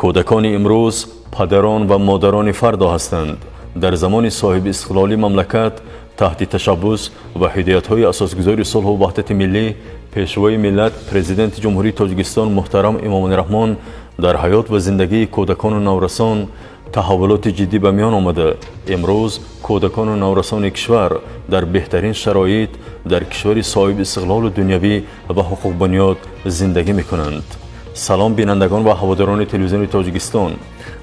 Кӯдакони имрӯз падарон ва модарони фардо ҳастанд. Дар замони соҳиби истиқлолии мамлакат таҳти ташаббус ва ҳидоятҳои асосгузори сулҳу ваҳдати миллӣ, пешвои миллат, президенти Ҷумҳурии Тоҷикистон муҳтарам Эмомалӣ Раҳмон дар ҳаёт ва зиндагии кӯдакону наврасон таҳаввулоти ҷиддӣ ба миён омада, имрӯз кӯдакону наврасони кишвар дар беҳтарин шароит дар кишвари соҳиби истиқлолу дунявӣ ва ҳуқуқбунёд зиндагӣ мекунанд. Салом, бинандагон ва ҳаводорони телевизиони Тоҷикистон.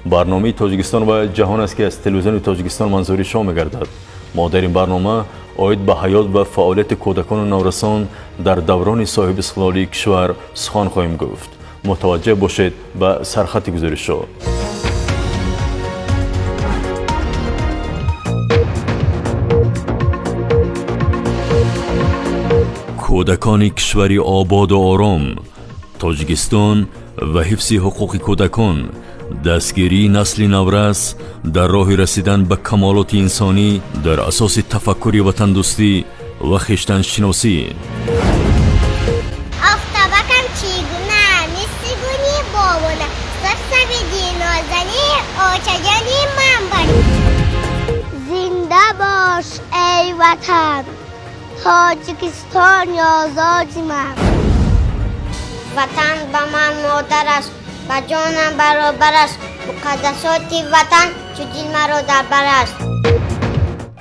Барномаи Тоҷикистон ва ҷаҳон аст, ки аз телевизиони Тоҷикистон манзури шумо мегардад. Мо дар ин барнома оид ба ҳаёт ва фаъолияти кӯдакону наврасон дар даврони соҳиби истиқлолии кишвар сухан хоҳем гуфт. Мутаваҷҷеҳ бошед ба сархати гузоришҳо. Кӯдакони кишвари ободу ором, Тоҷикистон ва ҳифзи ҳуқуқи кӯдакон, дастгирии насли наврас дар роҳи расидан ба камолоти инсонӣ дар асоси тафаккури ватандӯстӣ ва хештаншиносӣ. Офтобакам чӣ гуна, мисли гули бобона, сабсабиди нозани, очаҷони ман бари. Зинда бош, эй Ватан, Тоҷикистони озоди ман. Ватан ба ман модар аст, ба ҷонам баробар аст, муқаддасоти ватан чу дил маро дар бар аст.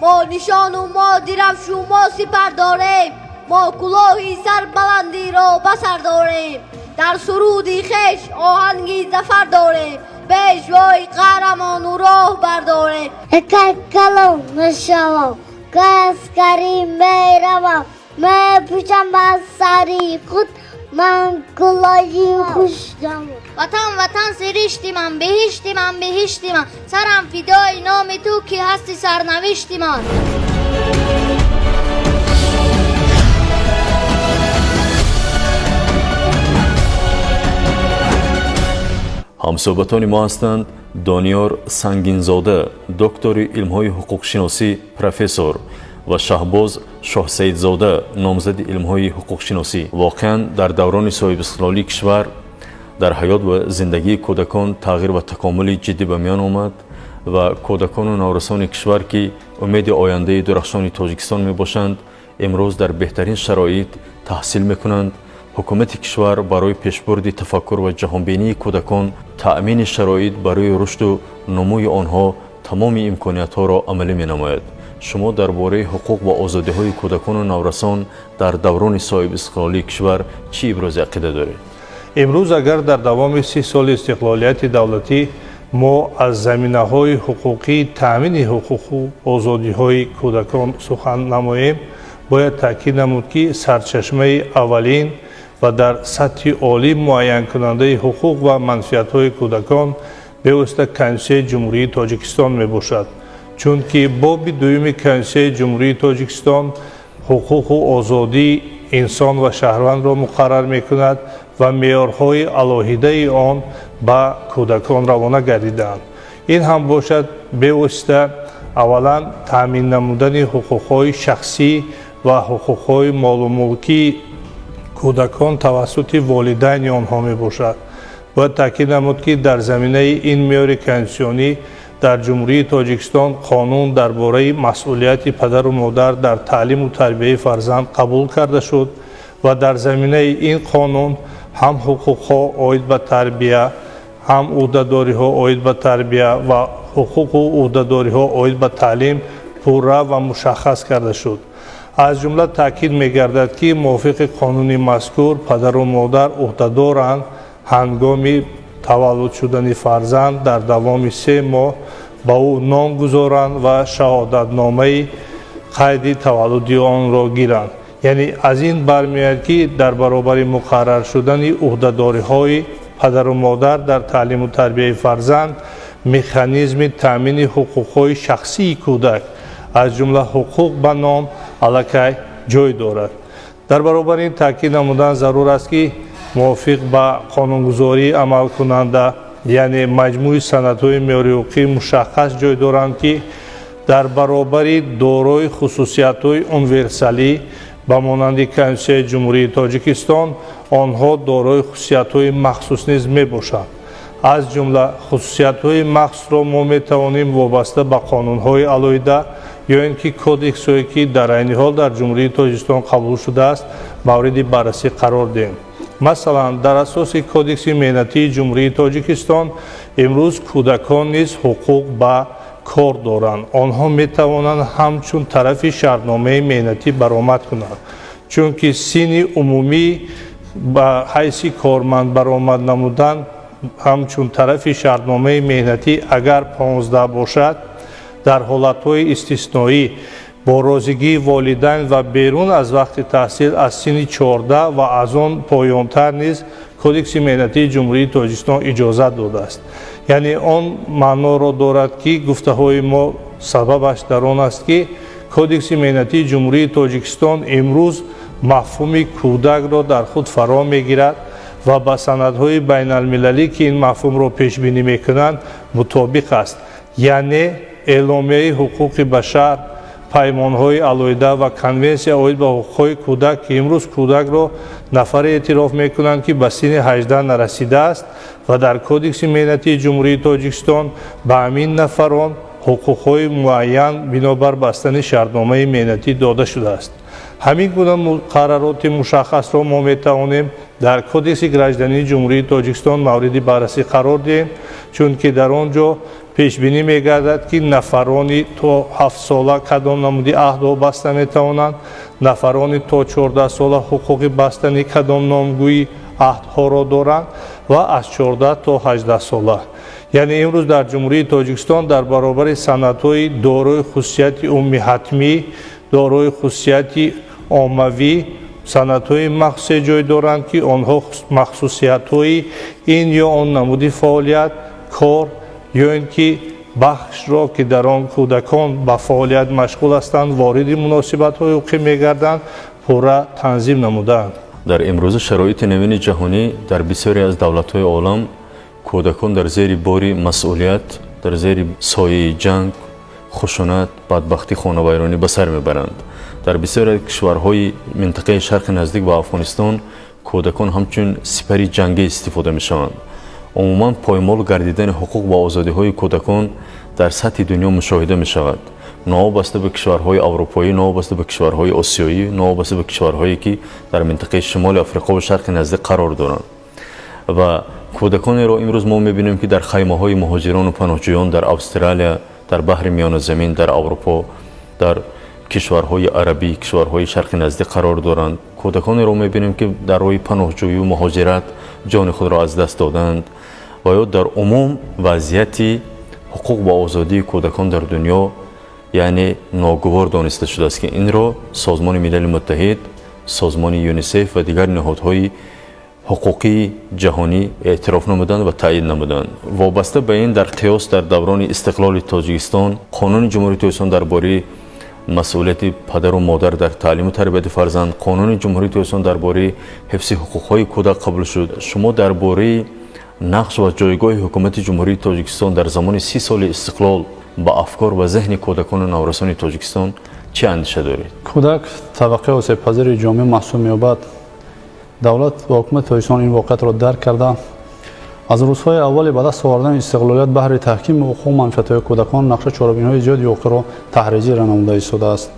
Мо нишону мо дирафшу мо сипар дорем, мо кулоҳи сарбаландиро ба сар дорем, дар суруди хеш оҳанги зафар дорем, пешвои қаҳрамону роҳ бардорем. Калон мешавам, аскарӣ меравам, мепӯшам ба сари худ ман кулоҳи хушдам. Ватан, Ватан, сиришти ман, беҳишти ман, беҳишти ман, сарам фидои номи ту, ки ҳасти сарнавишти ман. Ҳамсӯҳбатони мо ҳастанд Дониёр Сангинзода, доктори илмҳои ҳуқуқшиносӣ, профессор, ва Шаҳбоз Шоҳсаидзода, номзади илмҳои ҳуқуқшиносӣ. Воқеан, дар даврони соҳибистиқлолии кишвар дар ҳаёт ва зиндагии кӯдакон тағйир ва такомули ҷиддӣ ба миён омад ва кӯдакону наврасони кишвар, ки умеди ояндаи дурахшони Тоҷикистон мебошанд, имрӯз дар беҳтарин шароит таҳсил мекунанд. Ҳукумати кишвар барои пешбурди тафаккур ва ҷаҳонбинии кӯдакон, таъмини шароит барои рушду нумӯи онҳо тамоми имкониятҳоро амалӣ менамояд. Шумо дар бораи ҳуқуқ ва озодиҳои кӯдакону наврасон дар даврони соҳибистиқлолии кишвар чӣ ибрози ақида доред? Имрӯз агар дар давоми 30 соли истиқлолияти давлатӣ мо аз заминаҳои ҳуқуқии таъмини ҳуқуқу озодиҳои кӯдакон сухан намоем, бояд таъкид намуд, ки сарчашмаи аввалин ва дар сатҳи олӣ муайянкунандаи ҳуқуқ ва манфиатҳои кӯдакон бевосита Конститутсияи Ҷумҳурии Тоҷикистон мебошад, чунки боби дуюми Конститутсияи Ҷумҳурии Тоҷикистон ҳуқуқу озодии инсон ва шаҳрвандро муқаррар мекунад ва меъёрҳои алоҳидаи он ба кӯдакон равона гардидаанд. Ин ҳам бошад бевосита аввалан таъмин намудани ҳуқуқҳои шахсӣ ва ҳуқуқҳои молу мулкии кӯдакон тавассути волидайни онҳо мебошад. Бояд таъкид намуд, ки дар заминаи ин меъёри конститутсионӣ дар Ҷумҳурии Тоҷикистон қонун дар бораи масъулияти падару модар дар таълиму тарбияи фарзанд қабул карда шуд ва дар заминаи ин қонун ҳам ҳуқуқҳо оид ба тарбия, ҳам ӯҳдадориҳо оид ба тарбия ва ҳуқуқу ӯҳдадориҳо оид ба таълим пурра ва мушаххас карда шуд. Аз ҷумла таъкид мегардад, ки мувофиқи қонуни мазкур падару модар ӯҳдадоранд ҳангоми таваллуд шудани фарзанд дар давоми 3 моҳ ба ӯ ном гузоранд ва шаҳодатномаи қайди таваллуди онро гиранд. Яъне аз ин бармеояд, ки дар баробари муқаррар шудани ӯҳдадориҳои падару модар дар таълиму тарбияи фарзанд, механизми таъмини ҳуқуқҳои шахсии кӯдак, аз ҷумла ҳуқуқ ба ном, аллакай ҷой дорад. Дар баробари ин таъкид намудан зарур аст, ки мувофиқ ба қонунгузории амалкунанда, яъне маҷмӯи санадҳои меъёриҳуқуқӣ мушаххас ҷой доранд, ки дар баробари дорои хусусиятҳои универсалӣ ба монанди Конститутсияи Ҷумҳурии Тоҷикистон, онҳо дорои хусусиятҳои махсус низ мебошанд. Аз ҷумла хусусиятҳои махсусро мо метавонем вобаста ба қонунҳои алоҳида ё ин ки кодексҳое, ки дар айни ҳол дар Ҷумҳурии Тоҷикистон қабул шудааст, мавриди баррасӣ қарор диҳем. Масалан, дар асоси Кодекси меҳнатии Ҷумҳурии Тоҷикистон имрӯз кӯдакон низ ҳуқуқ ба кор доранд. Онҳо метавонанд ҳамчун тарафи шартномаи меҳнатӣ баромад кунанд, чунки синни умумӣ ба ҳайси корманд баромад намудан ҳамчун тарафи шартномаи меҳнатӣ агар 15 бошад, дар ҳолатҳои истисноӣ бо розигии волидайн ва берун аз вақти таҳсил аз синни 14 ва аз он поёнтар низ Кодекси меҳнатии Ҷумҳурии Тоҷикистон иҷозат додааст. Яъне он маъноро дорад, ки гуфтаҳои мо сабабаш дар он аст, ки Кодекси меҳнатии Ҷумҳурии Тоҷикистон имрӯз мафҳуми кӯдакро дар худ фаро мегирад ва ба санадҳои байналмилалӣ, ки ин мафҳумро пешбинӣ мекунанд, мутобиқ аст. Яъне Эъломияи ҳуқуқи башар, паймонҳои алоҳида ва Конвенсия оид ба ҳуқуқҳои кӯдак, ки имрӯз кӯдакро нафаре эътироф мекунанд, ки ба синни 18 нарасидааст, ва дар Кодекси меҳнатии Ҷумҳурии Тоҷикистон ба ҳамин нафарон ҳуқуқҳои муайян бинобар бастани шартномаи меҳнатӣ дода шудааст. Ҳамин гуна муқаррароти мушаххасро мо метавонем дар Кодекси граждании Ҷумҳурии Тоҷикистон мавриди баррасӣ қарор диҳем, чунки дар он ҷо пешбинӣ мегардад, ки нафарони то 7-сола кадом намуди аҳдҳо баста метавонанд, нафарони то 14-сола ҳуқуқи бастани кадом номгӯи аҳдҳоро доранд ва аз 14 то 18-сола. Яъне имрӯз дар Ҷумҳурии Тоҷикистон дар баробари санадҳои дорои хусусияти умумиҳатмӣ, дорои хусусияти оммавӣ, санадҳои махсусе ҷой доранд, ки онҳо махсусиятҳои ин ё он намуди фаъолият, кор ё ин ки бахшро, ки дар он кӯдакон ба фаъолият машғул ҳастанд, вориди муносибатҳои ҳуқуқӣ мегарданд, пурра танзим намудаанд. Дар имрӯза шароити навини ҷаҳонӣ дар бисёре аз давлатҳои олам кӯдакон дар зери бори масъулият, дар зери сояи ҷанг, хушунат, бадбахтӣ, хонавайронӣ ба сар мебаранд. Дар бисёре аз кишварҳои минтақаи Шарқи Наздик ва Афғонистон кӯдакон ҳамчун сипари ҷангӣ истифода мешаванд. Умуман, поймол гардидани ҳуқуқ ва озодиҳои кӯдакон дар сатҳи дунё мушоҳида мешавад, новобаста ба кишварҳои аврупоӣ, новобаста ба кишварҳои осиёӣ, новобаста ба кишварҳое, ки дар минтақаи Шимоли Африқо ва Шарқи Наздик қарор доранд. Ва кӯдаконеро имрӯз мо мебинем, ки дар хаймаҳои муҳоҷирону паноҳҷӯён дар Австралия, дар Баҳри Миёназамин, дар Аврупо, дар кишварҳои арабӣ, кишварҳои Шарқи Наздик қарор доранд. Кӯдаконеро мебинем, ки дар роҳи паноҳҷӯю муҳоҷират ҷони худро аз даст доданд. Ва ё дар умум вазъияти ҳуқуқ ва озодии кӯдакон дар дунё, яъне, ногувор дониста шудааст, ки инро Созмони Милали Муттаҳид, созмони ЮНИСЕФ ва дигар ниҳодҳои ҳуқуқии ҷаҳонӣ эътироф намуданд ва таъйид намуданд. Вобаста ба ин, дар қиёс дар даврони истиқлоли Тоҷикистон Қонуни Ҷумҳурии Тоҷикистон дар бораи масъулияти падару модар дар таълиму тарбияти фарзанд, Қонуни Ҷумҳурии Тоҷикистон дар бораи ҳифзи ҳуқуқҳои кӯдак қабул шуд. Шумо дар бораи нақш ва ҷойгоҳи ҳукумати Ҷумҳурии Тоҷикистон дар замони 30 соли истиқлол ба афкор ва зеҳни кӯдакону наврасони Тоҷикистон чӣ андеша доред? Кӯдак табақаи осебпазири ҷомеа маҳсуб меёбад. Давлат ва ҳукумати Тоҷикистон ин воқеиятро дарк карда, аз рӯзҳои аввали ба даст овардани истиқлолият баҳри таҳкими ҳуқуқу манфиатҳои кӯдакон нақша, чорабиниҳои зиёди ҳуқуқиро таҳти иҷро намуда истодааст.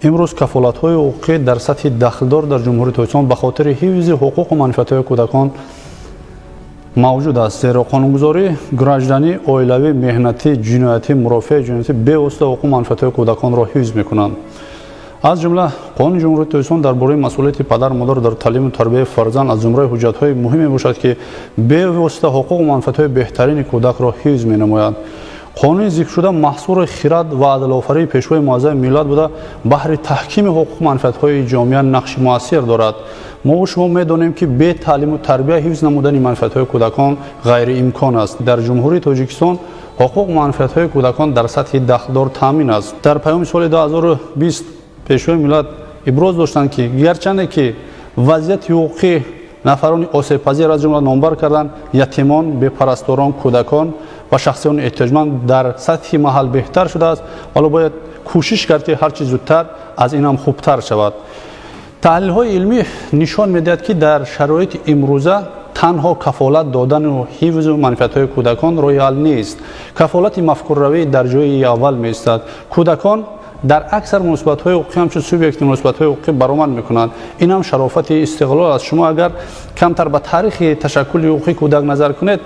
Имрӯз кафолатҳои ҳуқуқӣ дар сатҳи дахлдор дар Ҷумҳурии Тоҷикистон ба хотири ҳифзи ҳуқуқу манфиатҳои кӯдакон мавҷуд аст, зеро қонунгузорӣ гражданӣ, оилавӣ, меҳнатӣ, ҷиноятӣ, мурофиаи ҷиноятӣ бевосита ҳуқуқу манфиатҳои кӯдаконро ҳифз мекунанд. Аз ҷумла Қонуни Ҷумҳурии Тоҷикистон дар бораи масъулияти падару модар дар таълиму тарбияи фарзанд аз зумраи ҳуҷҷатҳои муҳим мебошад, ки бевосита ҳуқуқу манфиатҳои беҳтарини кӯдакро ҳифз менамояд. Қонуни зикршуда маҳсули хирад ва адолатофарии Пешвои муаззами миллат буда, баҳри таҳкими ҳуқуқу манфиатҳои ҷомеа нақши муассир дорад. Мову шумо медонем, ки бе таълиму тарбия ҳифз намудани манфиатҳои кӯдакон ғайриимкон аст. Дар Ҷумҳурии Тоҷикистон ҳуқуқу манфиатҳои кӯдакон дар сатҳи дахлдор таъмин аст. Дар паёми соли 2020 Пешвои миллат иброз доштанд, ки гарчанде ки вазъияти ҳуқуқии нафарони осебпазир, аз ҷумла номбар карданд ятимон, бепарасторон, кӯдакон ва шахсиёни эҳтиёҷманд, дар сатҳи маҳал беҳтар шудааст, ҳоло бояд кӯшиш кард, ки ҳарчи зудтар аз ин ҳам хубтар шавад. Таҳлилҳои илмӣ нишон медиҳад, ки дар шароити имрӯза Танҳо кафолат додану ҳифзу манфиатҳои кӯдакон роҳи ҳал нест. Кафолати мафкурравӣ дар ҷои аввал меистад. Кӯдакон дар аксар муносибатҳои ҳуқуқӣ ҳамчун субъекти муносибатҳои ҳуқуқӣ баромад мекунанд. Ин ҳам шарофати истиқлол аст. Шумо агар камтар ба таърихи ташаккули ҳуқуқи кӯдак назар кунед,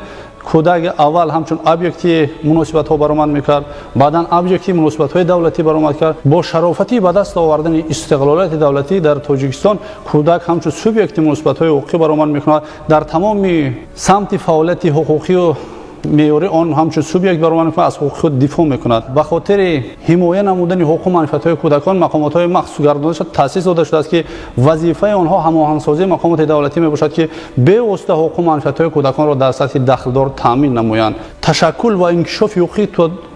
кӯдак аввал ҳамчун объекти муносибатҳо баромад мекард, баъдан объекти муносибатҳои давлатӣ баромад кард. Бо шарофати ба даст овардани истиқлолияти давлатӣ дар Тоҷикистон кӯдак ҳамчун субъекти муносибатҳои ҳуқуқӣ баромад мекунад. Дар тамоми самти фаъолияти ҳуқуқию меъёрӣ он ҳамчун субъект баромад мекунад, аз ҳуқуқи худ дифоъ мекунад. Ба хотири ҳимоя намудани ҳуқуқу манфиатҳои кӯдакон мақомотҳои махсус гардонида шуда таъсис дода шудааст, ки вазифаи онҳо ҳамоҳангсозии мақомоти давлатӣ мебошад, ки бевосита ҳуқуқу манфиатҳои кӯдаконро дар сатҳи дахлдор таъмин намоянд. Ташаккул ва инкишофи ҳуқуқи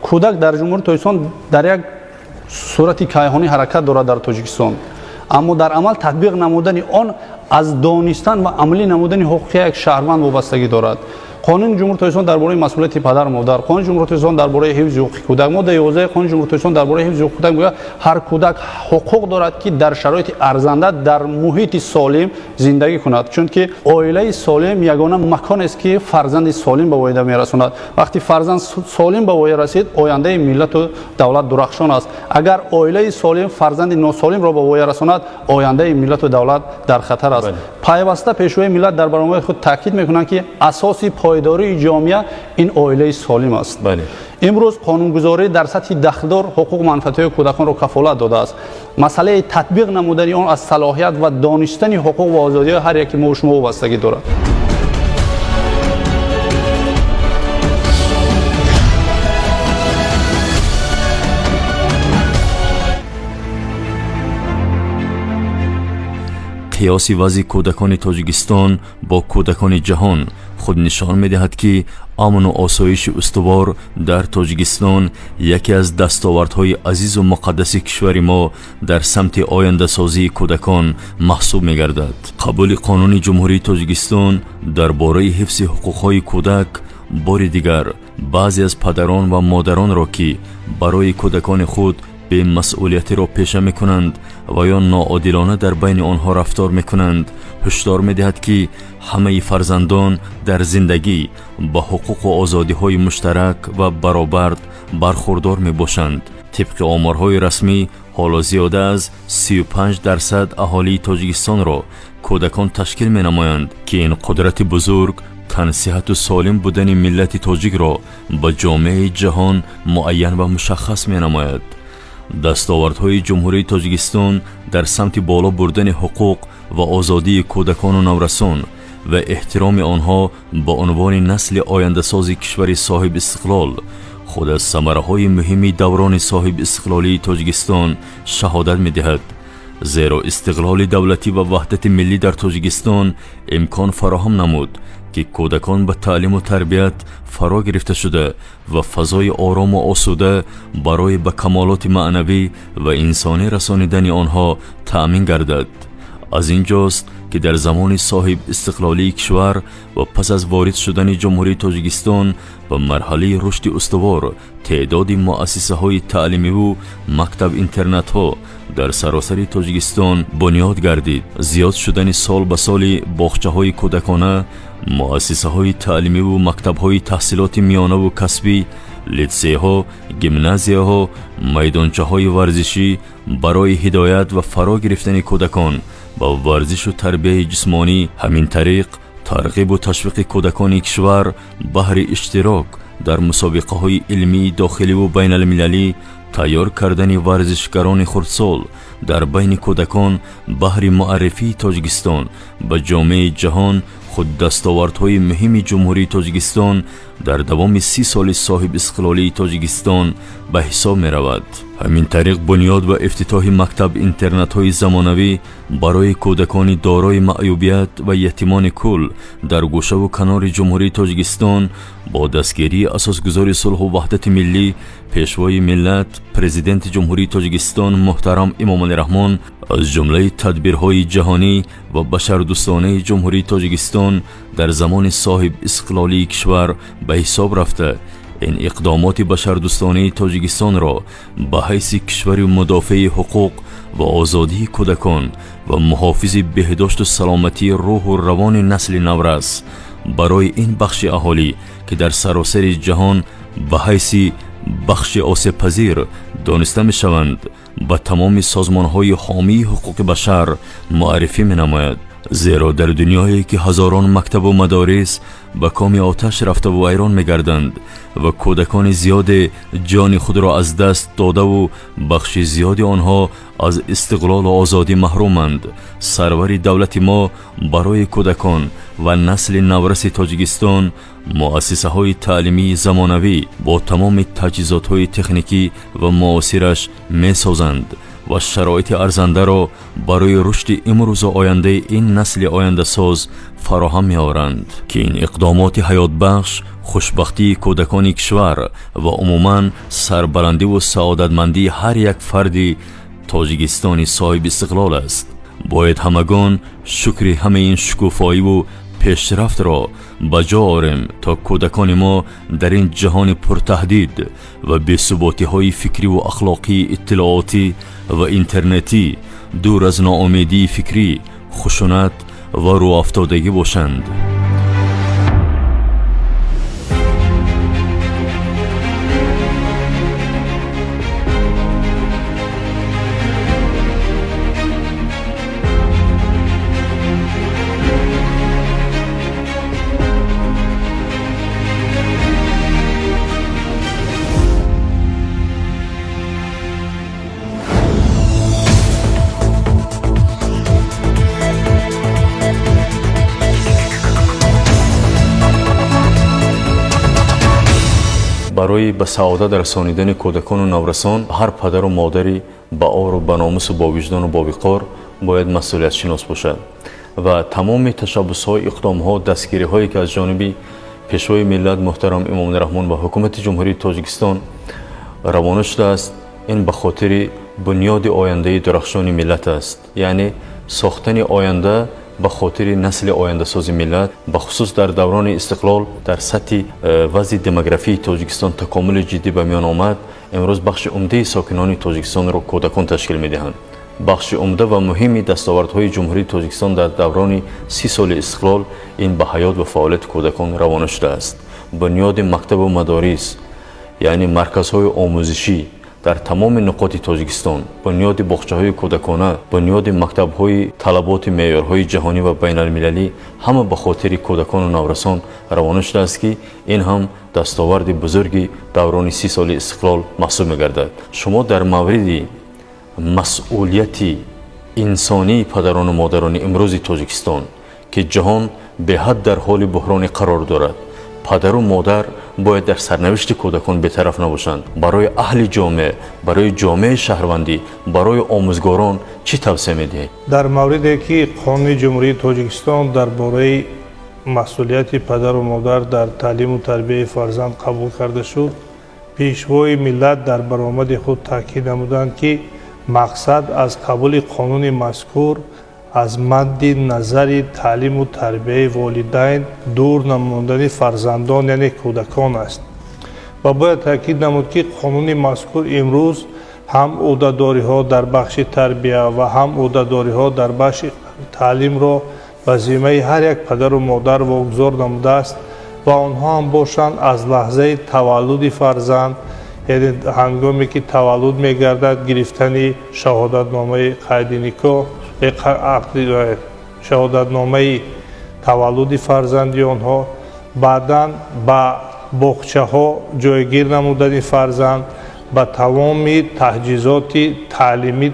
кӯдак дар Ҷумҳурии Тоҷикистон дар як сурати кайҳонӣ ҳаракат дорад дар Тоҷикистон, аммо дар амал татбиқ намудани он аз донистан ва амалӣ намудани ҳуқуқи як шаҳрванд вобастагӣ дорад. Қонуни Ҷумҳурии Тоҷикистон дар бораи масъулияти падару модар, Қонуни Ҷумҳурии Тоҷикистон дар бораи ҳифзи ҳуқуқи кӯдак, моддаи 11 Қонуни Ҷумҳурии Тоҷикистон дар бораи ҳифзи ҳуқуқи кӯдак мегӯяд, ҳар кӯдак ҳуқуқ дорад, ки дар шароити арзанда, дар муҳити солим зиндагӣ кунад, чунки оилаи солим ягона маконест, ки фарзанди солим ба воя мерасонад. Вақти фарзанд солим ба воя расид, ояндаи миллату давлат дурахшон аст. Агар оилаи солим фарзанди носолимро ба воя расонад, ояндаи миллату давлат дар хатар аст. Пайваста Пешвои миллат дар барномаи худ таъкид мекунанд, ки асоси пойдории ҷомеа ин оилаи солим аст. Имрӯз қонунгузорӣ дар сатҳи дахлдор ҳуқуқу манфиатҳои кӯдаконро кафолат додааст. Масъалаи татбиқ намудани он аз салоҳият ва донистани ҳуқуқ ва озодиҳои ҳар яки мо шумо вобастагӣ дорад. Қиёси вазъи кӯдакони Тоҷикистон бо кӯдакони ҷаҳон худ нишон медиҳад, ки амну осоиши устувор дар Тоҷикистон яке аз дастовардҳои азизу муқаддаси кишвари мо дар самти ояндасозии кӯдакон маҳсуб мегардад. Қабули Қонуни Ҷумҳурии Тоҷикистон дар бораи ҳифзи ҳуқуқҳои кӯдак бори дигар баъзе аз падарон ва модаронро, ки барои кӯдакони худ бемасъулиятиро пеша мекунанд ва ё ноодилона дар байни онҳо рафтор мекунанд, ҳушдор медиҳад, ки ҳамаи фарзандон дар зиндагӣ ба ҳуқуқу озодиҳои муштарак ва баробар бархурдор мебошанд. Тибқи оморҳои расмӣ, ҳоло зиёда аз 35% аҳолии Тоҷикистонро кӯдакон ташкил менамоянд, ки ин қудрати бузург тансиҳату солим будани миллати тоҷикро ба ҷомеаи ҷаҳон муайян ва мушаххас менамояд. Дастовардҳои Ҷумҳурии Тоҷикистон дар самти боло бурдани ҳуқуқ ва озодии кӯдакону наврасон ва эҳтироми онҳо ба унвони насли ояндасози кишвари соҳибистиқлол худ аз самараҳои муҳими даврони соҳибистиқлолии Тоҷикистон шаҳодат медиҳад, зеро истиқлоли давлатӣ ва ваҳдати миллӣ дар Тоҷикистон имкон фароҳам намуд, ки кӯдакон ба таълиму тарбият фаро гирифта шуда ва фазои орому осуда барои ба камолоти маънавӣ ва инсонӣ расонидани онҳо таъмин гардад. Аз ин ҷост, ки дар замони соҳиб истиқлолии кишвар ва пас аз ворид шудани Ҷумҳурии Тоҷикистон ба марҳалаи рушди устувор теъдоди муассисаҳои таълимиву мактаб-интернатҳо дар саросари Тоҷикистон бунёд гардид. Зиёд шудани сол ба соли боғчаҳои кӯдакона, муассисаҳои таълимиву мактабҳои таҳсилоти миёнаву касбӣ, литсейҳо, гимназияҳо, майдончаҳои варзишӣ барои ҳидоят ва фаро гирифтани кӯдакон ба варзишу тарбияи ҷисмонӣ, ҳамин тариқ тарғибу ташвиқи кӯдакони кишвар баҳри иштирок дар мусобиқаҳои илмии дохиливу байналмилалӣ, тайёр кардани варзишгарони хурдсол дар байни кӯдакон баҳри муаррифии Тоҷикистон ба ҷомеаи ҷаҳон худ дастовардҳои муҳими Ҷумҳурии Тоҷикистон дар давоми 30 соли соҳибистиқлолии Тоҷикистон ба ҳисоб меравад. Ҳамин тариқ, бунёд ва ифтитоҳи мактаб-интернатҳои замонавӣ барои кӯдакони дорои маъюбият ва ятимони кул дар гӯшаву канори Ҷумҳурии Тоҷикистон бо дастгирии асосгузори сулҳу ваҳдати миллӣ, Пешвои миллат, Президенти Ҷумҳурии Тоҷикистон муҳтарам Эмомалӣ Раҳмон аз ҷумлаи тадбирҳои ҷаҳонӣ ва башардӯстонаи Ҷумҳурии Тоҷикистон дар замони соҳибистиқлолии кишвар ба ҳисоб рафта, ин иқдомоти башардӯстонаи Тоҷикистонро ба ҳайси кишвари мудофеи ҳуқуқ ва озодии кӯдакон ва муҳофизи беҳдошту саломатии рӯҳу равони насли наврас барои ин бахши аҳолӣ, ки дар саросари ҷаҳон ба ҳайси бахши осебпазир дониста мешаванд, ба тамоми созмонҳои ҳомии ҳуқуқи башар муаррифӣ менамояд. Зеро дар дунёе ки ҳазорон мактабу мадорис ба коми оташ рафтаву вайрон мегарданд ва кӯдакони зиёде ҷони худро аз даст додаву бахши зиёди онҳо аз истиқлолу озодӣ маҳруманд, сарвари давлати мо барои кӯдакон ва насли навраси Тоҷикистон муассисаҳои таълимии замонавӣ бо тамоми таҷҳизотҳои техникӣ ва муосираш месозанд ва шароити арзандаро барои рушди имрӯзу ояндаи ин насли ояндасоз фароҳам меоранд, ки ин иқдомоти ҳаётбахш хушбахтии кӯдакони кишвар ва умуман сарбаландиву саодатмандии ҳар як фарди Тоҷикистони соҳибистиқлол аст. Бояд ҳамагон шукри ҳамаи ин шукуфоиву пешрафтро ба ҷо орем, то кӯдакони мо дар ин ҷаҳони пуртаҳдид ва бесуботиҳои фикриву ахлоқии иттилоотӣ ва интернетӣ дур аз ноумедии фикрӣ, хушунат ва рӯафтодагӣ бошанд. Барои ба саодат расонидани кӯдакону наврасон ҳар падару модари ба ору ба номусу бо виҷдону бо виқор бояд масъулиятшинос бошад ва тамоми ташаббусҳо, иқдомҳо, дастгириҳое, ки аз ҷониби Пешвои миллат муҳтарам Эмомалӣ Раҳмон ва Ҳукумати Ҷумҳурии Тоҷикистон равона шудааст, ин ба хотири бунёди ояндаи дурахшони миллат аст, яъне сохтани оянда ба хотири насли ояндасози миллат. Бахусус дар даврони истиқлол дар сатҳи вазъи демографии Тоҷикистон такомули ҷиддӣ ба миён омад. Имрӯз бахши умдаи сокинони Тоҷикистонро кӯдакон ташкил медиҳанд. Бахши умда ва муҳими дастовардҳои Ҷумҳурии Тоҷикистон дар даврони 30 соли истиқлол ин ба ҳаёт ва фаъолияти кӯдакон равона шудааст. Бунёди мактабу мадорис, яъне марказҳои омӯзишӣ дар тамоми нуқоти Тоҷикистон, бунёди боғчаҳои кӯдакона, бунёди мактабҳои талаботи меъёрҳои ҷаҳонӣ ва байналмилалӣ ҳама ба хотири кӯдакону наврасон равона шудааст, ки ин ҳам дастоварди бузурги даврони 30 соли истиқлол маҳсуб мегардад. Шумо дар мавриди масъулияти инсонии падарону модарони имрӯзи Тоҷикистон, ки ҷаҳон беҳад дар ҳоли буҳронӣ қарор дорад, падару модар бояд дар сарнавишти кӯдакон бетараф набошанд, барои аҳли ҷомеа, барои ҷомеаи шаҳрвандӣ, барои омӯзгорон чӣ тавсия медиҳед? Дар мавриде ки Қонуни Ҷумҳурии Тоҷикистон дар бораи масъулияти падару модар дар таълиму тарбияи фарзанд қабул карда шуд, Пешвои миллат дар баромади худ таъкид намуданд, ки мақсад аз қабули қонуни мазкур аз мадди назари таълиму тарбияи волидайн дур намондани фарзандон, яъне кӯдакон аст. Ва бояд таъкид намуд, ки қонуни мазкур имрӯз ҳам ӯҳдадориҳо дар бахши тарбия ва ҳам ӯҳдадориҳо дар бахши таълимро ба зиммаи ҳар як падару модар вогузор намудааст ва онҳо ҳам бошанд аз лаҳзаи таваллуди фарзанд, яъне ҳангоме ки таваллуд мегардад, гирифтани шаҳодатномаи қайди никоҳ, шаҳодатномаи таваллуди фарзанди онҳо, баъдан ба боғчаҳо ҷойгир намудани фарзанд, ба тамоми таҷҳизоти таълимӣ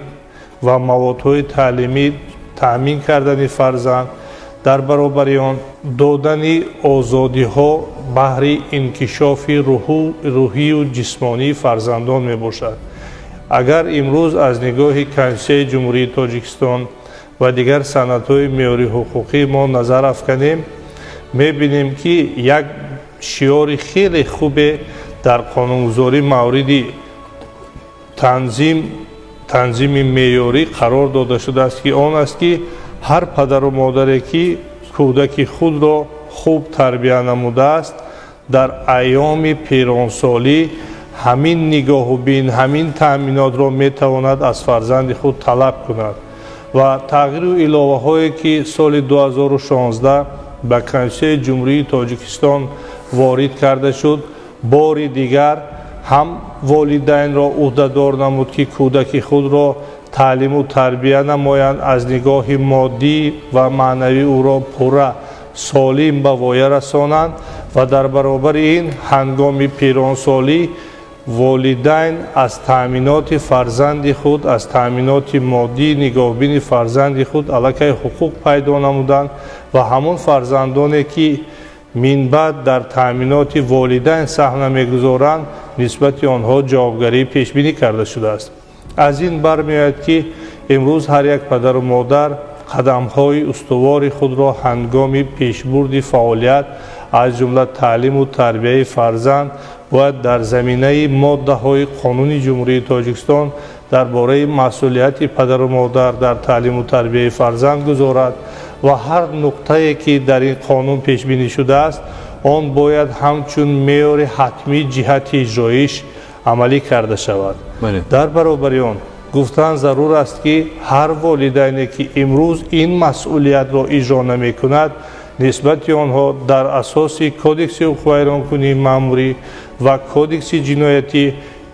ва маводҳои таълимӣ таъмин кардани фарзанд, дар баробари он додани озодиҳо баҳри инкишофи рӯҳию ҷисмонии фарзандон мебошад. Агар имрӯз аз нигоҳи Конститутсияи Ҷумҳурии Тоҷикистон ва дигар санадҳои меъёрии ҳуқуқӣ мо назар афканем, мебинем, ки як шиёри хеле хубе дар қонунгузорӣ мавриди танзими меъёрӣ қарор дода шудааст, ки он аст, ки ҳар падару модаре ки кӯдаки худро хуб тарбия намудааст, дар айёми пиронсолӣ ҳамин нигоҳубин, ҳамин таъминотро метавонад аз фарзанди худ талаб кунад. Ва тағйиру иловаҳое ки соли 2016 Ба Конститутсияи Ҷумҳурии Тоҷикистон ворид карда шуд, бори дигар ҳам волидайнро ӯҳдадор намуд, ки кӯдаки худро таълиму тарбия намоянд, аз нигоҳи моддӣ ва маънавӣ ӯро пурра солим ба воя расонанд ва дар баробари ин ҳангоми пиронсолӣ волидайн аз таъминоти фарзанди худ, аз таъминоти моддии нигоҳбини фарзанди худ аллакай ҳуқуқ пайдо намуданд ва ҳамон фарзандоне, ки минбаъд дар таъминоти волидайн саҳм намегузоранд, нисбати онҳо ҷавобгарӣ пешбинӣ карда шудааст. Аз ин бармеояд, ки имрӯз ҳар як падару модар қадамҳои устувори худро ҳангоми пешбурди фаъолият, аз ҷумла таълиму тарбияи фарзанд, бояд дар заминаи моддаҳои Қонуни Ҷумҳурии Тоҷикистон дар бораи масъулияти падару модар дар таълиму тарбияи фарзанд гузорад ва ҳар нуқтае, ки дар ин қонун пешбинӣ шудааст, он бояд ҳамчун меъёри ҳатмӣ ҷиҳати иҷроиш амалӣ карда шавад. Дар баробари он гуфтан зарур аст, ки ҳар волидайне, ки имрӯз ин масъулиятро иҷро намекунад, нисбати онҳо дар асоси Кодекси ҳуқуқвайронкунии маъмурӣ ва Кодекси ҷиноятӣ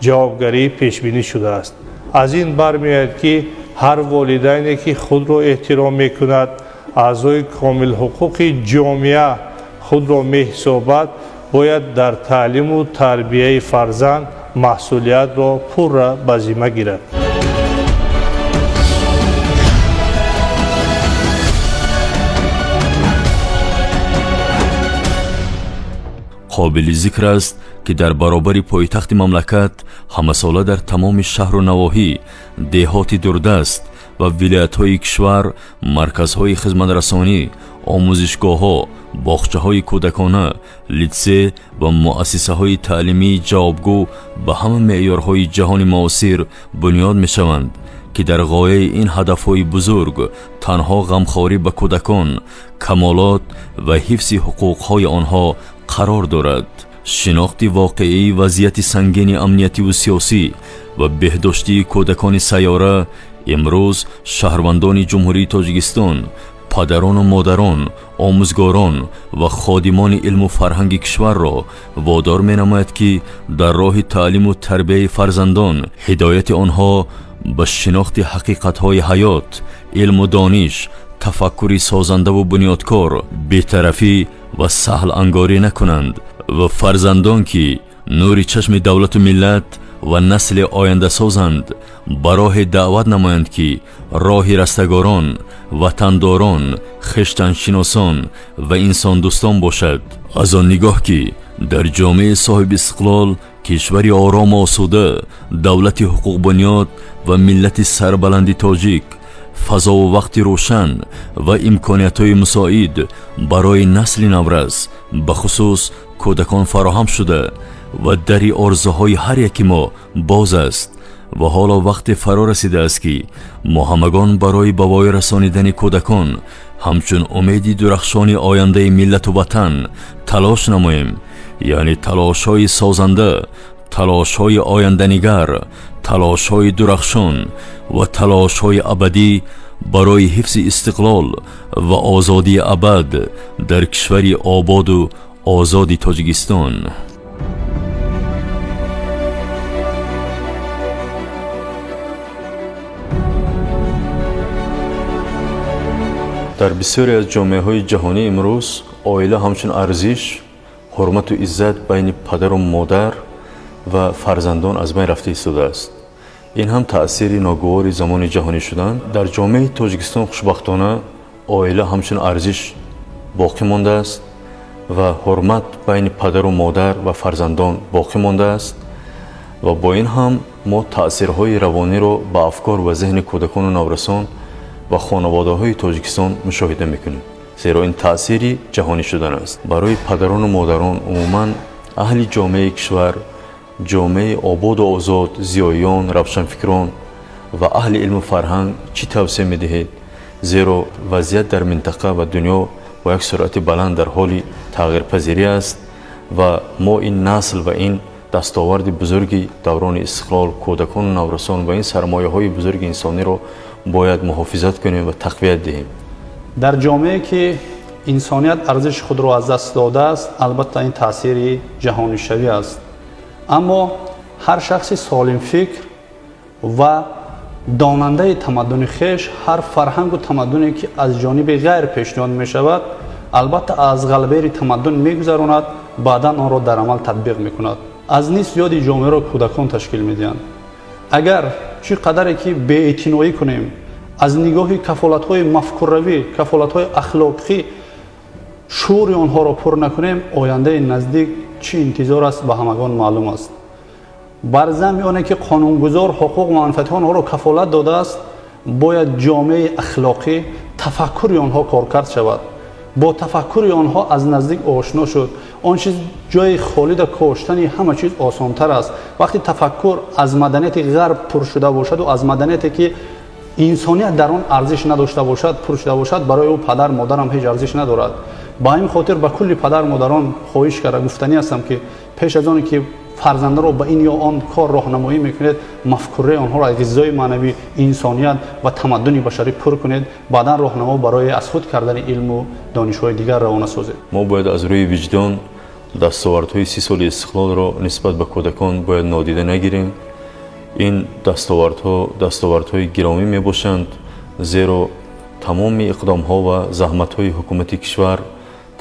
ҷавобгарӣ пешбинӣ шудааст. Аз ин бармеояд, ки ҳар волидайне, ки худро эҳтиром мекунад, аъзои комилҳуқуқи ҷомеа худро меҳисобад, бояд дар таълиму тарбияи фарзанд масъулиятро пурра ба зимма гирад. Қобили зикр аст, ки дар баробари пойтахти мамлакат ҳамасола дар тамоми шаҳру навоҳӣ, деҳоти дурдаст ва вилоятҳои кишвар марказҳои хизматрасонӣ, омӯзишгоҳҳо, боғчаҳои кӯдакона, литсей ва муассисаҳои таълимии ҷавобгӯ ба ҳама меъёрҳои ҷаҳони муосир бунёд мешаванд, ки дар ғояи ин ҳадафҳои бузург танҳо ғамхорӣ ба кӯдакон, камолот ва ҳифзи ҳуқуқҳои онҳо қарор дорад. Шинохти воқеии вазъияти сангини амниятиву сиёсӣ ва беҳдоштии кӯдакони сайёра имрӯз шаҳрвандони Ҷумҳурии Тоҷикистон, падарону модарон, омӯзгорон ва ходимони илму фарҳанги кишварро водор менамояд, ки дар роҳи таълиму тарбияи фарзандон, ҳидояти онҳо ба шинохти ҳақиқатҳои ҳаёт, илму дониш, тафаккури созандаву бунёдкор, бетарафӣ ва саҳлангорӣ накунанд ва фарзандон, ки нури чашми давлату миллат ва насли ояндасозанд, ба роҳе даъват намоянд, ки роҳи растагорон, ватандорон, хештаншиносон ва инсондӯстон бошад. Аз он нигоҳ, ки дар ҷомеаи соҳибистиқлол, кишвари орому осуда, давлати ҳуқуқбунёд ва миллати сарбаланди тоҷик фазову вақти рӯшан ва имкониятҳои мусоид барои насли наврас, бахусус кӯдакон, фароҳам шуда ва дари орзуҳои ҳар яки мо боз аст ва ҳоло вақте фаро расидааст, ки мо ҳамагон барои ба воя расонидани кӯдакон ҳамчун умеди дурахшони ояндаи миллату ватан талош намоем, яъне талошҳои созанда, талошҳои оянданигар, талошҳои дурахшон ва талошҳои абадӣ барои ҳифзи истиқлол ва озодии абад дар кишвари ободу озоди Тоҷикистон. Дар бисёре аз ҷомеаҳои ҷаҳонӣ имрӯз оила ҳамчун арзиш, ҳурмату иззат байни падару модар ва фарзандон аз байн рафта истодааст. Ин ҳам таъсири ногувори замони ҷаҳонӣ шудан. Дар ҷомеаи Тоҷикистон хушбахтона оила ҳамчун арзиш боқӣ мондааст ва ҳурмат байни падару модар ва фарзандон боқӣ мондааст ва бо ин ҳам мо таъсирҳои равониро ба афкор ва зеҳни кӯдакону наврасон ва хонаводаҳои Тоҷикистон мушоҳида мекунем, зеро ин таъсири ҷаҳонӣ шудан аст. Барои падарону модарон, умуман аҳли ҷомеаи кишвар, ҷомеаи ободу озод, зиёиён, равшанфикрон ва аҳли илму фарҳанг чӣ тавсия медиҳед? Зеро вазъият дар минтақа ва дунё бо як суръати баланд дар ҳоли тағйирпазирӣ аст ва мо ин насл ва ин дастоварди бузурги даврони истиқлол, кӯдакону наврасон ва ин сармояҳои бузурги инсониро бояд муҳофизат кунем ва тақвият диҳем. Дар ҷомеае, ки Инсоният арзиши худро аз даст додааст, албатта ин таъсири ҷаҳонишавӣ аст. Аммо ҳар шахси солимфикр ва донандаи тамаддуни хеш ҳар фарҳангу тамаддуне ки аз ҷониби ғайр пешниҳод мешавад, албатта аз ғалбери тамаддун мегузаронад, баъдан онро дар амал татбиқ мекунад. Аз нисф зиёди ҷомеаро кӯдакон ташкил медиҳанд. Агар чӣ қадаре ки беэътиноӣ кунем, аз нигоҳи кафолатҳои мафкуравӣ, кафолатҳои ахлоқӣ шуури онҳоро пур накунем, ояндаи наздик чӣ интизор аст, ба ҳамагон маълум аст. Бар замми оне ки қонунгузор ҳуқуқ ва манфиатҳои онҳоро кафолат додааст, бояд ҷомеаи ахлоқӣ, тафаккури онҳо коркард шавад, бо тафаккури онҳо аз наздик ошно шуд. Он чиз ҷои холида коштани ҳама чиз осонтар аст. Вақте тафаккур аз маданияти ғарб пур шуда бошаду аз маданияте ки инсоният дар он арзиш надошта бошад пур шуда бошад, барои ӯ падар модарам ҳеҷ арзиш надорад. Ба ин хотир ба кулли падар модарон хоҳиш карда гуфтанӣ ҳастам, ки пеш аз оне ки фарзандаро ба ин ё он кор роҳнамоӣ мекунед, мафкураи онҳоро аз ғизои маънавӣ, инсоният ва тамаддуни башарӣ пур кунед, баъдан роҳнамо барои аз худ кардани илму донишҳои дигар равона созед. Мо бояд аз рӯи виҷдон дастовардҳои 30 соли истиқлолро нисбат ба кӯдакон бояд нодида нагирем. Ин дастовардҳо дастовардҳои гиромӣ мебошанд, зеро тамоми иқдомҳо ва заҳматҳои ҳукумати кишвар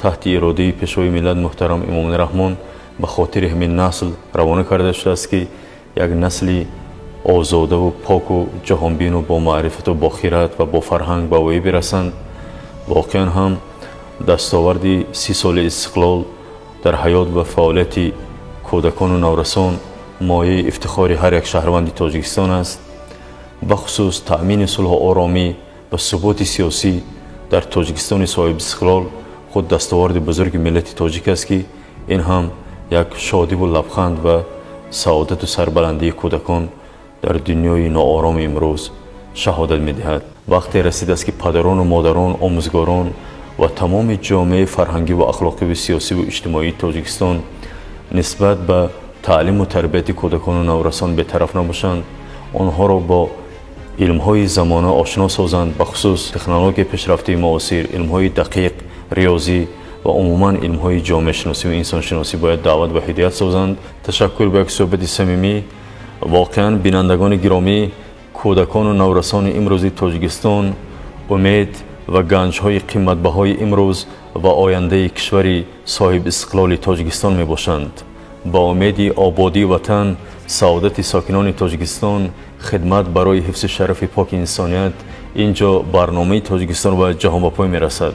таҳти иродаи Пешвои миллат муҳтарам Эмомалӣ Раҳмон ба хотири ҳамин насл равона карда шудааст, ки як насли озодаву поку ҷаҳонбину бо маърифату бохират ва бо фарҳанг ба воя бирасанд. Воқеан ҳам дастоварди 30 соли истиқлол дар ҳаёт ва фаъолияти кӯдакону наврасон мояи ифтихори ҳар як шаҳрванди Тоҷикистон аст. Бахусус таъмини сулҳу оромӣ ва суботи сиёсӣ дар Тоҷикистони соҳибистиқлол худ дастоварди бузурги миллати тоҷик аст, ки ин ҳам як шодиву лабханд ва саодату сарбаландии кӯдакон дар дунёи ноороми имрӯз шаҳодат медиҳад. Вақте расидааст, ки падарону модарон, омӯзгорон ва тамоми ҷомеаи фарҳангӣ ва ахлоқиву сиёсиву иҷтимоии Тоҷикистон нисбат ба таълиму тарбияти кӯдакону наврасон бетараф набошанд, онҳоро бо илмҳои замона ошно созанд, бахусус технологияи пешрафтаи муосир, илмҳои дақиқ, риёзӣ ва умуман илмҳои ҷомеашиносӣ ва инсоншиносӣ бояд даъват ва ҳидоят созанд. Ташаккур ба як суҳбати самимӣ. Воқеан, бинандагони гиромӣ, кӯдакону наврасони имрӯзи Тоҷикистон умед ва ганҷҳои қиматбаҳои имрӯз ва ояндаи кишвари соҳибистиқлоли Тоҷикистон мебошанд. Ба умеди ободии ватан, саодати сокинони Тоҷикистон, хидмат барои ҳифзи шарафи поки инсоният, ин ҷо барномаи «Тоҷикистон ва ҷаҳон» ба пой мерасад.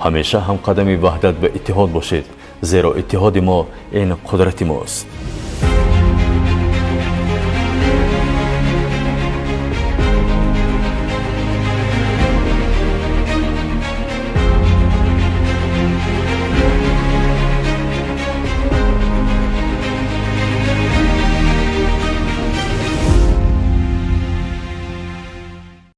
Ҳамеша ҳамқадами ваҳдат ва иттиҳод бошед, зеро иттиҳоди мо ин қудрати мост.